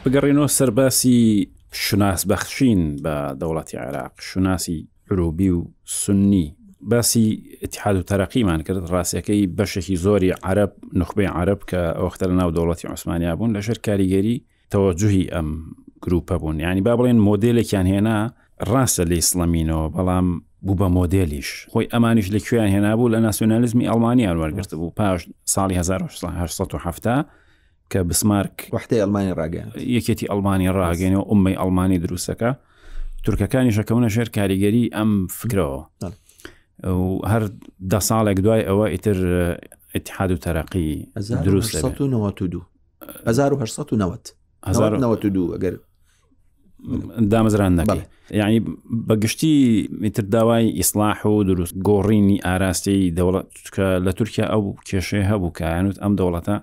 بگەڕێنەوە سەر باسی شوناس بەخشین بە دەوڵەتی عێراق شوناسی عروبی و سنی باسی اتحاد و تەرەقیمان کرد ڕاستەکەی بەشێکی زۆری عرب نخبەی عرب کە ئەوەختە لە ناو دەوڵەتی عوسمانیا بوون لەژێر کاریگەری تەوەجوهی ئەم گروپە بوون یانی با بڵێن مۆدێلێکیان هێنا ڕاستە لێی سڵەمینەوە بەڵام بوو بە مۆدێلیش خۆی ئەمانیش لە کوێیان هێنابوو لە ناسیۆنالیزمی ئەڵمانیان وەرگرت بوو پاش ساڵی 1970 کە بسمارک وحدەی ئەڵمانی ڕاگەیاند یەکێتی ئەڵمانی ڕاگەێنەوە ئومەی ئەڵمانی دروستەکە تورکەکانیش ئەکەونە ژێر کاریگەری ئەم فکرەوە و هەر دە ساڵێک دوای ئەوە ئیتر اتحاد و تەرەقی دروست 1992 1890 1992 ئەگەر دامەزران نەکەی یعنی بەگشتی میتر داوای ئیسلاح و دروست گۆڕینی ئاراستەی دەوڵەت کە لە تورکیا ئەو کێشەیە هەبوو کە یانوت ئەم دەوڵەتە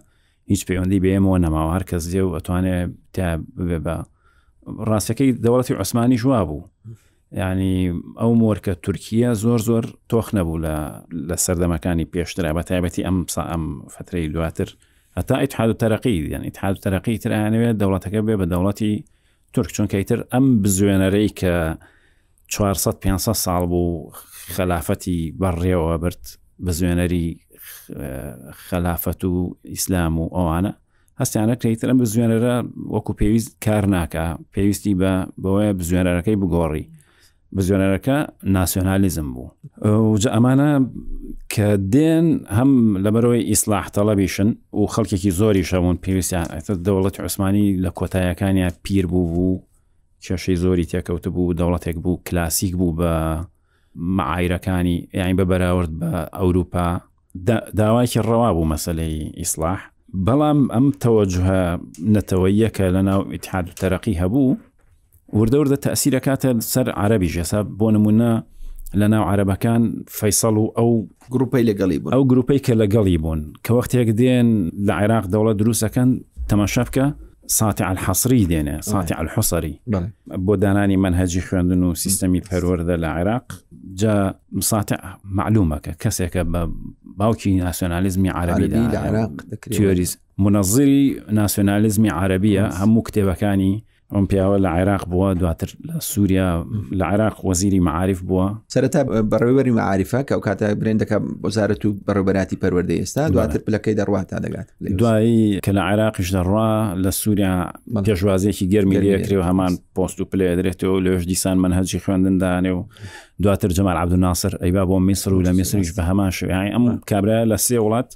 هیچ پەیوەندی بە ئێمەوە نەماوە هەر کەس دێ و ئەتوانێ تا ببێ بە ڕاستەکەی دەوڵەتی عوسمانی ژوا بوو یعنی ئەو مۆرکە تورکیە زۆر زۆر تۆخ نەبوو لە لە سەردەمەکانی پێشترا بە تایبەتی ئەم سا ئەم فترەی دواتر هەتا ئیتحاد و تەرەقی یان ئیتحاد و تەرەقی تر ئەیانەوێت دەوڵەتەکە بێ بە دەوڵەتی تورک، چونکە ئیتر ئەم بزوێنەرەی کە 400 500 ساڵ بوو خەلافەتی بەڕێوە برد، بزوێنەری خەلافەت و ئیسلام و ئەوانە، هەستیانە کە ئیتر ئەم بزوێنەرە وەکو پێویست کار ناکە، پێویستی بە بەوەیە بزوێنەرەکەی بگۆڕی. بزوێنەرەکە ناسیۆنالیزم بوو. جا ئەمانە کە دێن هەم لەبەرەوەی ئیسلاح تەڵەبیشن و خەڵکێکی زۆریش هەبوون پێویستیان ئەتە دەوڵەتی عوسمانی لە کۆتایەکانیان پیر بوو بوو، کێشەی زۆری تێکەوت بوو، دەوڵەتێک بوو کلاسیک بوو بە معایرەکانی، یعنی بە بەراورد بە ئەوروپا داوایەکی ڕەوا بوو مەسەلەی ئیسلاح. بەڵام ئەم تەوەجوهە نەتەوەییە کە لەناو ئیتحاد و تەرەقی هەبوو وردە وردە تەسیر ئەکاتە سەر عەرەبیش. ئێستا بۆ نمونە لەناو عەرەبەکان فەیسەڵ و ئەو گروپەی لەگەڵی بوون، ئەو گروپەی کە لەگەڵی بوون کە وەختێک دێن لە عێراق دەوڵەت دروستەکەن، تەماشا بکە ساتع الحەسری دێنێ، ساتع الحوسری بۆ دانانی مەنهەجی خوێندن و سیستەمی پەروەردە لە عێراق. جا ساتع معلومە کە کەسێکە بە باوکی ناسیۆنالیزمی عەرەبی لە عێراق دەکرێت، تیۆریز منەزری ناسیۆنالیزمی عەرەبیە، هەموو کتێبەکانی ئەم پیاوە لە عێراق بووە، دواتر لە سووریا، لە عێراق وەزیری مەعاریف بووە. سەرەتا بەڕێوەبەری مەعاریفە کە ئەو کاتە برێن دەکا وەزارەت و بەڕێوەبەراتی پەروەردەی ئێستا، دواتر پلەکەی دەڕوا تا دەگات. دوایی کە لە عێراقیش دەڕوا لە سووریا پێشوازیەکی گەرمی لێکرێ و هەمان پۆست و پلەیە درێتەوە، لەوێش دیسان مەنهەجی خوێندن دانێ و دواتر جەمال عەبدولناسر ئەیبا بۆ میسر و لە میسریش بە هەمان شێوە. یانی ئەم کابرا لە سێ وڵات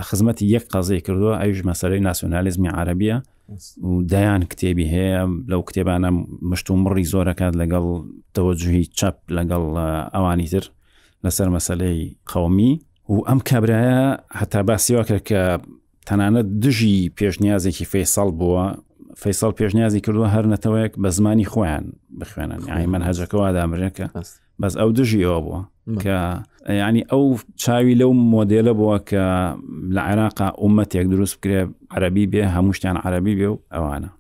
خزمەتی یەک قەزیەی کردووە، ئەویش مەسەلەی ناسیۆنالیزمی عەرەبیە و دەیان کتێبی هەیە. لەو کتێبانە مشت و مڕی زۆرەکات لەگەڵ تەوەجوهی چەپ لەگەڵ ئەوانی تر لەسەر مەسەلەی قەومی. و ئەم کابرایە هەتا باسی وا کرد کە تەنانەت دژی پێشنیازێکی فەیسەڵ بووە. فەیسەڵ پێشنیازی کردووە هەر نەتەوەیەک بە زمانی خۆیان بخوێنن، یعنی مەنهەجەکە وا دامرێت کە بەس ئەو دژی ئەوە بووە کە ینی ئەو چاوی لەو مۆدێلە بووە کە لە عێراقا ئومەتێک دروست بکرێ عەربی بێ، هەمووشتیان عەربی بێ و ئەوانە.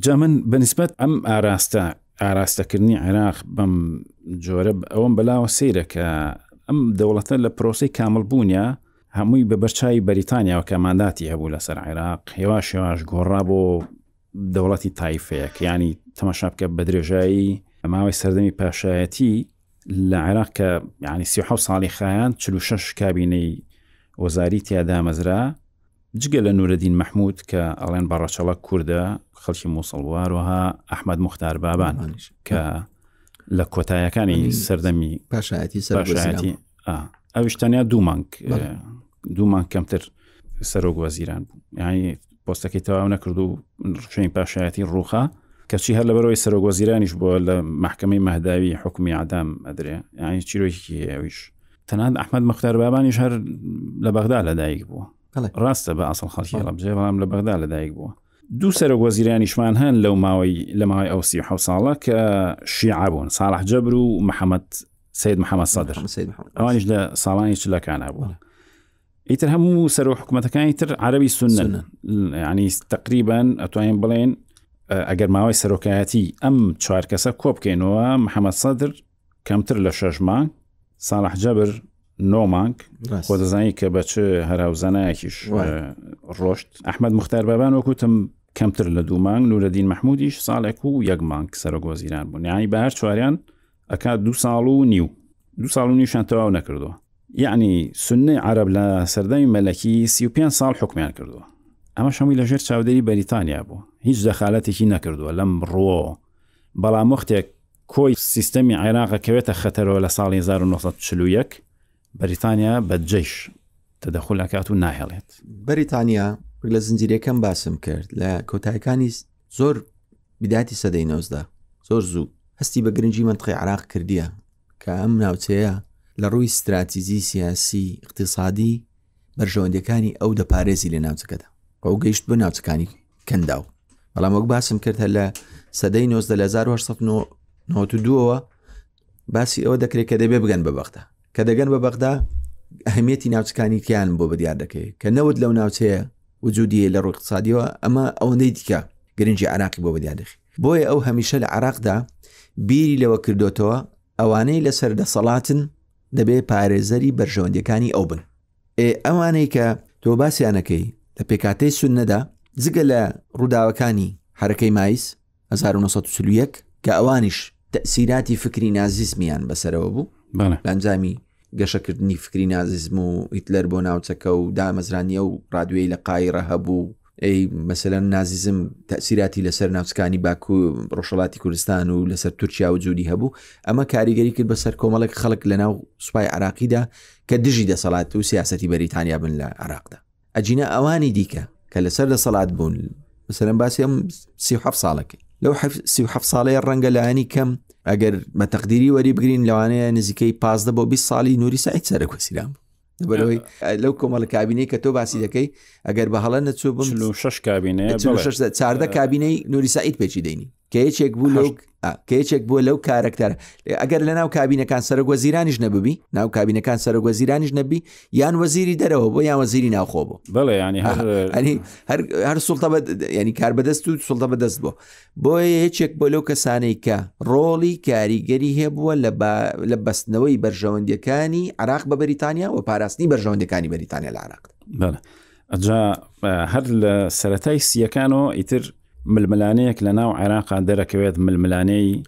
جا من بەنسبەت ئەم ئاراستە ئاراستەکردنی عێراق بەم جۆرە ئەوەم بەلاوە سەیرە کە ئەم دەوڵەتە لە پرۆسەی کامل بوونە هەمووی بە بەرچاوی بەریتانیاوە کە مانداتی هەبوو لەسەر عێراق هێواش هێواش گۆڕا بۆ دەوڵەتی تایفەیەک. ینی تەماشا بکە بە درێژایی ماوەی سەردەمی پاشایەتی لە عێراق کە ینی 37 ساڵی خایان 46 کابینەی وەزاری تیا دامەزرا، جگە لە نورەدین مەحمود کە ئەڵێن بە ڕەچەڵەک کوردە خەڵکی مووسڵ بووە، هەروەها ئەحمەد موختار بابان کە لە کۆتایەکانی سەردەمی پاشایەتی سەرۆک ئەویش تەنیا دوو مانگ دوو مانگ کەمتر سەرۆک وەزیران بوو، یعنی پۆستەکەی تەواو نەکرد و ڕژێمی پاشایەتی ڕووخا. کەچی هەر لەبەرەوەی سەرۆک وەزیرانیش بووە لە مەحکەمەی مەهداوی حکومی عدام ئەدرێ، یعنی چیرۆکێکی هەیە ئەویش. تەنانەت ئەحمەد مختار بابانیش هەر لە بەغدا لەدایک بووە. ڕاستە بە ئەسڵ خەڵکی هەڵەبجەیە، بەڵام لە بەغدا لەدایک بووە. دوو سەرۆک وەزیرانیشمان هەن لەو ماوەی لە ماوەی ئەو 37 ساڵە کە شیعە بوون، ساڵح جەبر و محەممەد سید محەممەد سەدر، ئەوانیش لە ساڵانی چلەکانە بوون. ئیتر هەموو سەرۆک حکوومەتەکانی تر عەرەبی سوننەن، ینی تقریبان ئەتوانین بڵێن ئەگەر ماوەی سەرۆکایەتی ئەم چوار کەسە کۆ بکەینەوە، محەممەد سەدر کەمتر لە شەش مانگ، ساڵح جەبر نۆ مانگ، خۆ دەزانی کە بە چ هەراوزەنایەکیش ڕۆشت. ئەحمەد مختار بابان وەکوتم کەمتر لە دوو مانگ، نورەدین مەحمودیش ساڵێک و یەک مانگ سەرۆک وەزیران بوون. یعنی بە هەر چواریان ئەکات دوو ساڵ و نیو، دوو ساڵ و نیوشان تەواو نەکردووە. یعنی سنەی عەرەب لە سەردەمی مەلەکی 35 ساڵ حکمیان کردووە. ئەمەش هەمووی لەژێر چاودێری بەریتانیا بوو، هیچ دەخالەتێکی نەکردووە لەم ڕووەوە. بەڵام وەختێک کۆی سیستەمی عێراق ئەکەوێتە خەتەرەوە لە ساڵی 1941، بەریتانیا بە جەیش تەدەخول ئەکات و ناهێڵێت. بەریتانیا وەک لە زنجیرەکەم باسم کرد لە کۆتایەکانی زۆر بداتی سەدەی 19 زۆر زوو هەستی بە گرنگی مەنتقی عراق کردیە کە ئەم ناوچەیە لە ڕووی ستراتیجی سیاسی اقتصادی بەرژەوەندیەکانی ئەو دەپارێزی لە ناوچەکەدا ئەو گەیشت بە ناوچەکانی کەنداو بەڵام وەک باسم کرد هەر لە سەدەی 19 لە 1992ەوە باسی ئەوە دەکرێت کە دەبێ بگەن بە بەغدا کە دەگەن بە بەغدا ئەهمیەتی ناوچەکانی کیان بۆ بەدیار دەکەوێت کە نەوت لەو ناوچەیە وجودیە لە ڕووی اقتصادیەوە ئەمە ئەوەندەی دیکە گرنگی عراقی بۆ بەدیار دەخی بۆیە ئەو هەمیشە لە عراقدا بیری لەوە کردوتەوە ئەوانەی لەسەر دەسەڵاتن دەبێ پارێزەری بەرژەوەندیەکانی ئەو بن. ئێ ئەوانەی کە تۆ باسیانەکەی لە پێکاتەی سونەدا جگە لە ڕووداوەکانی حرەکەی مایس 1940 کە ئەوانیش تەسیراتی فکری نازیزمیان بەسەرەوە بوو لە ئەنجامی گەشەکردنی فکری نازیزم و هیتلەر بۆ ناوچەکە و دامەزرانی ئەو ڕادوێی لە قایڕە هەبوو ئەی مەسەلەن نازیزم تەسیراتی لەسەر ناوچکانی باکو ڕۆژهڵاتی کوردستان و لەسەر تورکیا و جوودی هەبوو ئەمە کاریگەری کرد بەسەر کۆمەڵێک خەڵک لە ناو سوپای عراقیدا کە دژی دەسەڵات و سیاستی بەریتانیا بن لە عراقدا ئەجینا ئەوانی دیکە کە لەسەر دەسەڵات بوون مثلەن باسی ئەم 37 ساڵەکەی لەو 37 ساڵەیە ڕەنگە لایەنی کەم ئەگەر بە تەقدیری وەری بگرین لەوانەیە نزیکەی 15 بۆ 20 ساڵی نوری سعید سەرەک وەزیران بوو لەبەرەوەی لەو کۆمەڵە کابینەی کە تۆ باسی دەکەی ئەگەر بە هەڵە نەچوو بم شش کابینەیە چاردە کابینەی نوری سعید پێچی دەینی کە یەکێک بوو لەو کە یەکێک بووە لەو کارەکتەر ئەگەر لە ناو کابینەکان سەرۆک وەزیرانیش نەببی ناو کابینەکان سەرۆک وەزیرانیش نەبی یان وەزیری دەرەوە بۆ یان وەزیری ناوخۆ بوو بەڵێ ینی هەر هەر سوڵتە ینی کاربەدەست و سوڵتە بەدەست بۆ بۆیە یەکێک بۆ لەو کەسانەی کە ڕۆڵی کاریگەری هەبووە لە بەستنەوەی بەرژەوەندیەکانی عراق بە بەریتانیا و پاراستنی بەرژەوەندەکانی بەریتانیا لە عراق. بەڵێ ئەجا هەر لە سەتای سیەکانەوە ئیتر ململانێیەک لە ناو عێراقا دەرەکەوێت، ململانێی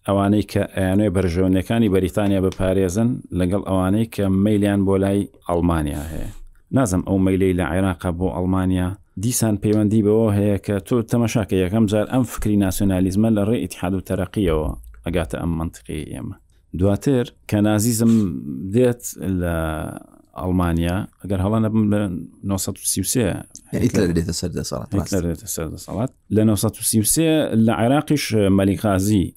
ئەوانەی کە ئەیانەوێت بەرژەوەندیەکانی بەریتانیا بپارێزن لەگەڵ ئەوانەی کە مەیلیان بۆ لای ئەڵمانیا هەیە. نازم ئەو مەیلەی لە عێراقا بۆ ئەڵمانیا دیسان پەیوەندی بەوە هەیە کە تۆ تەمەشاکە یەکەم جار ئەم فکری ناسیۆنالیزمە لە ڕێی ئیتحاد و تەرەقیەوە ئەگاتە ئەم مەنتیقەی ئێمە. دواتر کە نازیزم دێت لە ئەڵمانیا ئەگەر هەڵە نەبم لە 933 هیتلەر دێتە سەر دەسەڵات هیتلەر دێتە سەر دەسەڵات لە 933 لە عێراقیش مەلیک غازی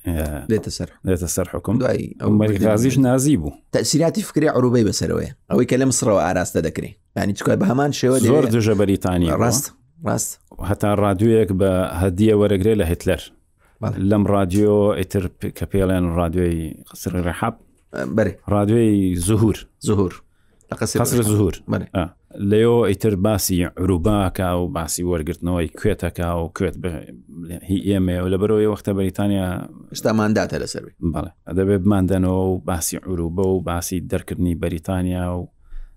دێتە سەر دێتە سەر حکوم دوای ئەو مەلیک غازیش نازی بوو تەسیراتی فکری عروبەی بەسەرەوەیە ئەوەی کە لە مسڕەوە ئاراستە دەکرێ ینی چکار بە هەمان شێوە زۆر دژە بەریتانی ڕاست ڕاست هەتا ڕادیویەک بە هەدیە وەرەگرێ لە هیتلەر لەم ڕادیۆ ئیتر کە پێڵێن ڕادیۆی قسری ڕحاب بەرێ ڕادیۆی زهور زهور لە قەسر زهور لەیۆ ئیتر باسی عروباکە و باسی وەرگرتنەوەی کوێتەکە و کوێت هی ئێمە و لەبەرەوەی وەختە بەریتانیا شتامانداتە لەسەر بەڵێ دەبێت بماندەنەوە و باسی عروبە و باسی دەرکردنی بەریتانیا و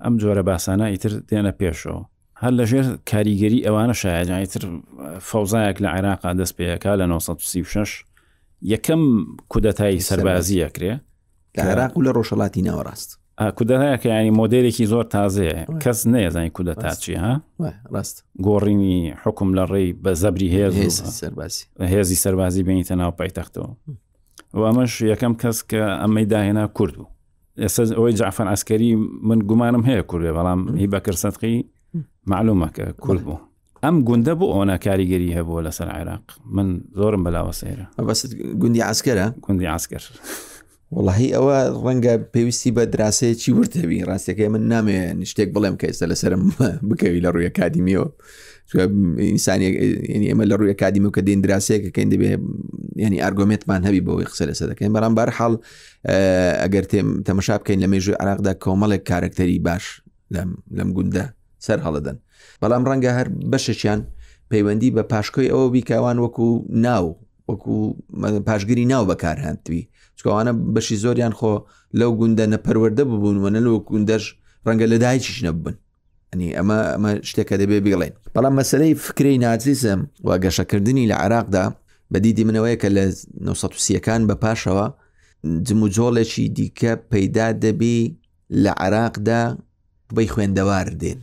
ئەم جۆرە باسانە ئیتر دێنە پێشەوە هەر لەژێر کاریگەری ئەوانە شایە ئیتر فەوزایەک لە عێراقا دەست پێەکە لە 1936 یەکەم کودەتای سەربازی ئەکرێ لە عێراق و لە ڕۆژهەڵاتی ناوەڕاست کودەتایەکە ینی مۆدێلێکی زۆر تازەیە کەس نەیەزانی کودەتا چی ها ڕاست گۆڕینی حکوم لە ڕێی بە زەبری هێز سەربازی هێزی سەربازی بینیتە ناو پایتەختەوە و ئەمەش یەکەم کەس کە ئەمەی داهێنا کورد بوو ئێستا ئەوەی جعفر عسکەری من گومانم هەیە کوردێ بەڵام هی بەکر سەدقی معلومە کە کورد بوو ئەم گوندە بۆ ئەوە کاریگەری هەبووە لەسەر عێراق من زۆرم بەلاوە سەیرە بەس گوندی عسکەرە گوندی عسکەر وڵی ئەوە ڕەنگە پێویستی بە دراسەیەکی ورد هەبی ڕاستەکەی من نامێ شتێک بڵێم کە ئێستا لەسرم بکەوی لە ڕووی ئەکادیمیەوە ئینسانی ئێمە لە ڕووی ئەکادیمی کە دێن دراسەیەکەکەین دەبێ ینی ئارگۆمێتمان هەبی بۆی قسە لەسەر دەکەین بەڵام بەرحاڵ ئەگەر تێم تەمەشا بکەین لە مێژوی عراقدا کۆمەڵێک کارەکتەری باش لەم لەم گوندە سەر هەڵەدەن بەڵام ڕەنگە هەر بەشێکیان پەیوەندی بە پاشکۆی ئەوە بیکەوان وەکو ناو وەکو پاشگری ناو بەکارهاتوی چکەوانە بەشی زۆریان خۆ لەو گوندە نەپەروەردە ببوون وە نە لەو گوندەش ڕەنگە لە دایکیش نەبن ئەنی ئەمە ئەمە شتێکە دەبێ بیڵێن بەڵام مەسلەی فکرەی نازیزم و گەشەکردنی لە عێراقدا بە دیدی منەوەیە کە لە 1930ەکان بە پاشەوە جموجۆڵێکی دیکە پەیدا دەبی لە عێراقدا نوخبەی خوێندەوار دێن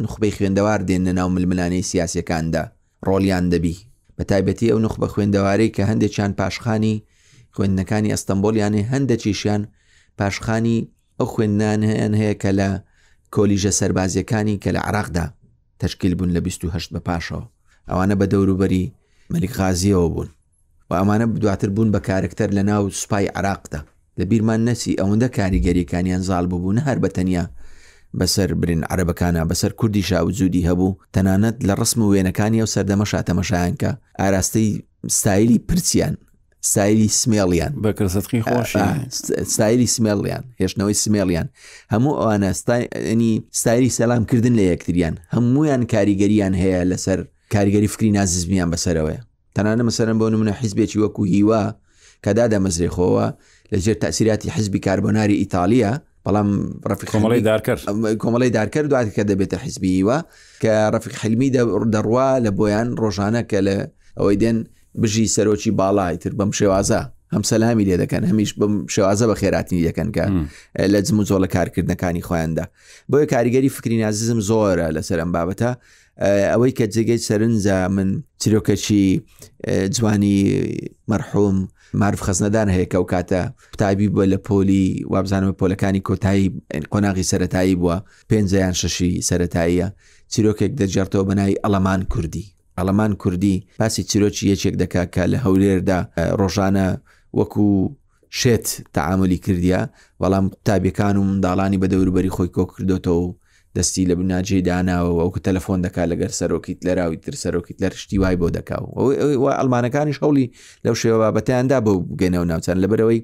نوخبەی خوێندەوار دێن لە ناو ململانێی سیاسەکاندا ڕۆلیان دەبی بە تایبەتی ئەو نوخبە خوێندەوارەی کە هەندێکیان پاشخانی خوێندنەکانی ئەستەمبۆلیانێ هەندێکیشیان پاشخانی ئەو خوێندنانیان هەیە کە لە کۆلیژە سەربازیەکانی کە لە عراقدا تشکیل بوون لە 28 بە پاشەوە ئەوانە بە دەوروبەری مەلیک غازیەوە بوون و ئەمانە دواتر بوون بە کارکتەر لە ناو سوپای عراقدا لە بیرمان نەچی ئەوەندە کاریگەریەکانیان زاڵ ببوو نە هەر بە تەنیا بەسەر برین عەرەبەکانە بەسەر کوردیشا وجودی هەبوو تەنانەت لە ڕسم و وێنەکانی ئەو سەردەمەشا تەمەشایان کە ئاراستەی ستایلی پرچیان ستایلی سمێڵیان بەکر سەدقی خۆشی ستایلی سمێڵیان هێشتنەوەی سمێڵیان هەموو ئەوانە ستایلی ستایلی سەلام کردن لە یەکتریان هەمویان کاریگەریان هەیە لەسەر کاریگەری فکری نازیزمیان بەسەرەوەیە تەنانە مەسەرەن بۆ نمونە حیزبێکی وەکو هیوا کە دادەمەزرێ خۆوە لەژێر تەسیراتی حزبی کاربۆناری ئیتالیە. بەڵام ڕەفیق کۆمەڵی دارکەر کۆمەڵی دارکەر دوات کە دەبێتە حیزبیوە کە ڕەفیق حلمی دەڕوا لە بۆیان ڕۆژانە کە لە ئەوەی دێن بژی سەرۆکی باڵا ئیتر بەم شێوازە هەم سەلامی لێ دەکەن هەمیش بەم شێوازە بە خێراتنی دەکەن کە لە جم و جۆڵە کارکردنەکانی خۆیاندا بۆیە کاریگەری فکری نازیزم زۆرە لەسەر ئەم بابەتە ئەوەی کە جێگەی سەرنجە من چیرۆکەکی جوانی مەرحوم مارف خەزنەدان هەیە کە ئەو کاتە قوتابی بووە لە پۆلی وابزانمە پۆلەکانی کۆتایی قۆناغی سەتایی بووە پێنجیان شەشی سەتاییە چیرۆکێک دەگێڕتەوە بە ناوی ئەڵەمان کوردی ئەڵەمان کوردی باسی چیرۆکی یەکێک دەکا کە لە هەولێردا ڕۆژانە وەکو شێت تەعاملی کردیە بەڵام قوتابیەکان و منداڵانی بە دەوروبەری خۆی کۆ کردۆتەوە و دەستی لە بناجێی داناوە و ئەوکە تەلەفۆن دەکات لەگەر سەرۆک هیتلەرا و ئیتر سەرۆک هیتلەر شتی وای بۆ دەکا و ئەڵمانەکانیش هەوڵی لەو شێوە بابەتیاندا بۆ بگەنەوە ناوچان لەبەرەوەی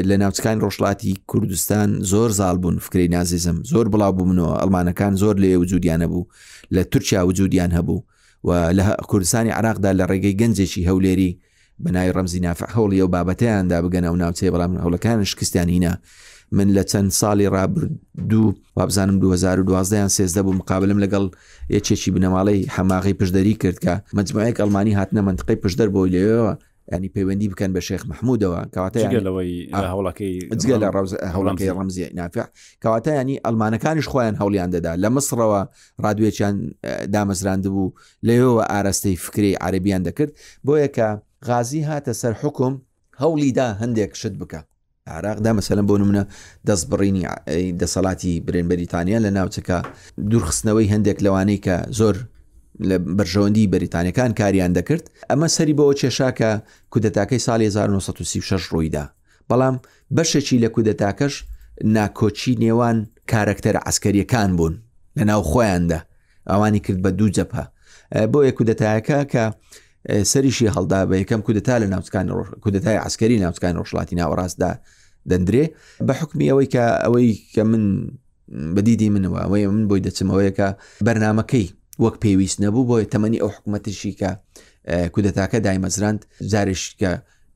لە ناوچەکانی ڕۆژهەڵاتی کوردستان زۆر زاڵ بوون فکری نازیزم زۆر بڵاو بوونەوە ئەڵمانەکان زۆر لێ وجودیانە بوو لە تورکیا وجودیان هەبوو و لە کوردستانی عراقدا لە ڕێگەی گەنجێکی هەولێری بە ناوی ڕەمزی نافع هەوڵی ئەو بابەتەیان دا بگەنە ئەو ناوچەیە بەڵام هەوڵەکان شکستیان هینا من لە چەند ساڵی ڕابردوو وابزانم 2012 یان 13 بوو مقابلم لەگەڵ یەکێکی بنەماڵەی حەماغی پشدەری کرد کە مجموعەیەک ئەڵمانی هاتنە منطقەی پشدەر بۆی لەوێوە ینی پەیوەندی بکەن بە شێخ مححمودەوە کەواتە جگە لەوەی هەوڵەکەی جگە لە هەوڵەکەی ڕەمزی نافع کەواتە ینی ئەڵمانەکانیش خۆیان هەوڵیان دەدا لە مسڕەوە ڕادوێکیان دامەزراندبوو لەوێوە ئاراستەی فکرەی عەرەبیان دەکرد، بۆیە کە غازی هاتە سەر حوکم هەوڵی دا هەندێک شت بکا. عێراقدا مەسەلەن بۆ نمونە دەستبڕینی دەسەڵاتی برێن بەریتانیا لە ناوچەکە، دوورخستنەوەی هەندێک لەوانەی کە زۆر لە بەرژەوەندی بەریتانیەکان کاریان دەکرد، ئەمە سەری بەوە کێشا کە کودەتاکەی ساڵی 1936 ڕوویدا، بەڵام بەشێکی لە کودەتاکەش ناکۆکی نێوان کارەکتەرە عەسکەریەکان بوون لە ناو خۆیاندا، ئەوانی کرد بە دوو جەپە بۆیە کودەتایەکە کە سەریشی هەڵدا بە یەکەم کودەتا لە ناوچکانی کودەتای عسکەری ناوچکانی ڕۆژهەڵاتی ناوەڕاستدا دەندرێ بە حکمی ئەوەی کە ئەوەی کە من بەدیدی منەوە ئەوەی من بۆی دەچمەوەیە کە بەرنمەکەی وەک پێویست نەبوو بۆیە تەمەنی ئەو حکوومەتیشی کە کودەتاکە دایمەزراند جارێک کە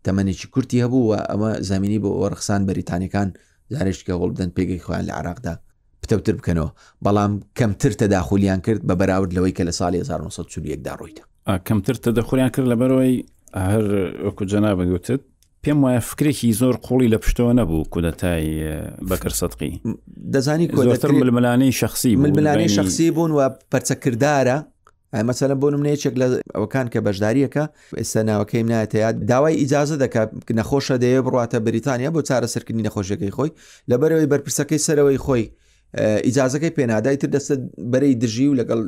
تەمەنێکی کورتی هەبوو و ئەمە زمینی بۆ ئەوە ڕەخسان بەریتانیەکان جارێکە هەوڵ بدەن پێگەی خۆیان لە عراقدا پتەوتر بکەنەوە، بەڵام کەمتر تەداخولیان کرد بە بەراورد لەوەی کە لە ساڵی 1941 دا ڕوویدا. کەمتر تەدەخولیان کرد لەبەرئەوەی هەر وەکو جەنابت وتت پێم وایە فکرێکی زۆر قوڵی لە پشتەوە نەبوو کودەتای بەکر سەدقی. دەزانی زۆرتر ململانێی شەخسی بوو، ململانێی شەخسی بوون و پەرچەکردارە مەسەلەن بۆ نمونە یەکێک لە ئەوەکان کە بەشداریەکە ئێستا ناوەکەیم نایەتە یاد داوای ئیجازە دەکات نەخۆشە دەیەوێ بڕاتە بریتانیا بۆ چارەسەرکردنی نەخۆشیەکەی خۆی لەبەرەوەی بەرپرسەکەی سەرەوەی خۆی ئیجازەکەی پێنادای تر دەستە بەرەی دژی و لەگەڵ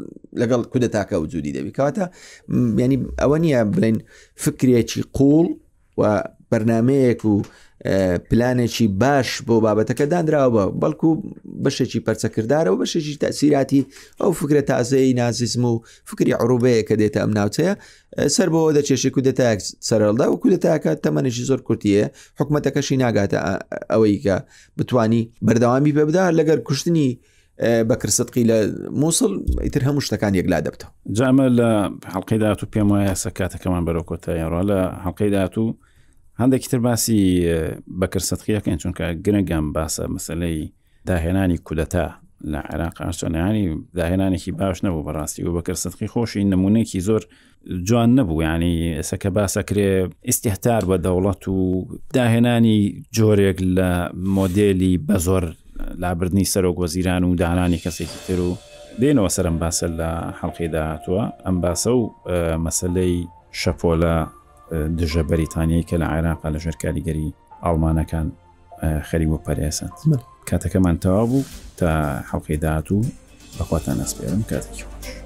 لەگەڵ کودەتاکە وجودی دەبی کەواتە ینی ئەوە نییە بڵێن فکرێکی قوڵ و بەرنمەیەک و پلانێکی باش بۆ بابەتەکە دانراوە بە بەڵکو بەشێکی پەرچەکردارە و بەشێکی تەسیراتی ئەو فکرە تازەی نازیزم و فکری عروبەیە کە دێتە ئەم ناوچەیە سەر بۆ دەچێشی کودەتایەک سەرەڵدا و کودەتاکە تەمەنێکی زۆر کورتیە حکوومەتەکەشی ناگاتە ئەوەی کە بتانی بەردەوامی پێ بدا لەگەر کوشتنی بەکر سدقی لە مووسڵ ئیتر هەموو شتەکان یەکلا دەبتەوە. جا ئەمە لە حەڵقەی داهاتوو پێم وایە ئێستا کاتەکەمان بەرەو کۆتایی ڕۆ لە حەڵقەی داهاتوو هەندێکی تر باسی بەکر سدقی ئەکەین چونکە گرنگەم باسە مەسەلەی داهێنانی کودەتا لە عێراق ئاشتۆنیانی داهێنانێکی باش نەبوو بەڕاستی و بەکر سدقی خۆشی نمونەیەکی زۆر جوان نەبوو ینی ئێستا کە باسەکرێ ئیسیهتار بە دەوڵەت و داهێنانی جۆرێک لە مۆدێلی بە زۆر لابردنی سەرۆک وەزیران و دانانی کەسێکی تر و دێنەوە سەرم باسە لە حەڵقەی داهاتووە ئەم باسە و مەسلەی شەپۆلە دژە بەریتانیای کە لە عێراقا لە ژێر کاریگەری ئەڵمانەکان خەریک بۆ پەرێسەند کاتەکەمان تەوا بوو تا حەڵقەی داهاتوو بەخواتان ئەسپێرم کاتێکی خۆش.